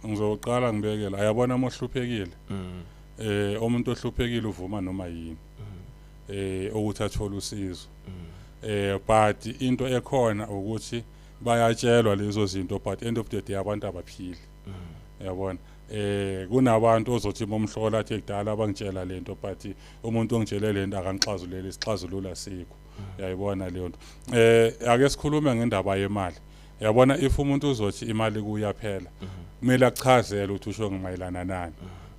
Ngizoqala ngibekela, ayabona uma uhluphekile, umuntu ohluphekile uvuma noma yini ukuthi athole usizo, but into ekhona ukuthi bayatshelwa lezo zinto, but end of the day abantu abaphili, yabona. Kunabantu ozothi bomhlola athi kudala bangitshela lento, but umuntu ongitshele lento akangixazuleli, isixazululo asikho, yayibona leyo nto. Ake sikhulume ngendaba yemali, yabona. If umuntu uzothi imali kuyaphela, kumele achazele ukuthi usho ngimayelana nani,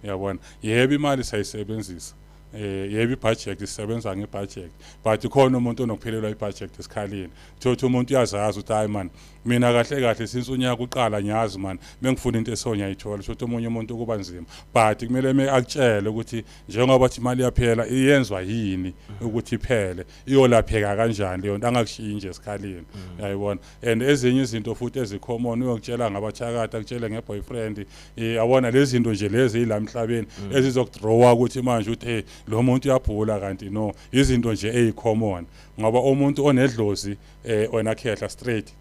yabona. Yebo, imali sayisebenzisa, yebo, ibudget isebenza ngebudget, but khona umuntu onokuphelelwa ibudget esikhaleni. Thothi umuntu uyazazi ukuthi hayi man, mina kahle kahle since unyaka uqala ngiyazi man, mengifuna into esonya ayithola. Shothi omunye umuntu kuba nzima, but kumele me akutshele ukuthi njengoba athi imali iyaphela, iyenzwa yini ukuthi iphele, iyolapheka kanjani leyo nto, angakushiyi nje esikhaleni, uyayibona. And ezinye izinto futhi ezicommon, uyokutshela ngabathakathi, akutshele ngeboyfriend, yabona, lezi zinto nje lezi ila emhlabeni ezizokudrawa ukuthi manje uthi hey, lo muntu uyabhula, kanti no, izinto nje ezicommon, ngoba umuntu onedlozi, wena khehla straight,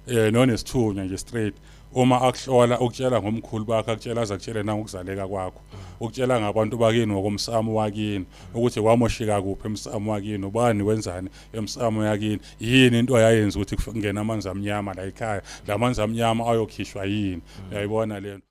nonesithunywa nje straight, uma akuhlola ukutshela ngomkhulu bakhe, akutshela aze akutshele nangokuzaleka kwakho, ukutshela ngabantu bakini ngokomsamo wakini, ukuthi wamoshika kuphi emsamo wakini, ubani wenzani emsamo yakini, yini into ayayenza ukuthi kungena amanzi amnyama la ekhaya, la manzi amnyama ayokhishwa yini, uyayibona lento.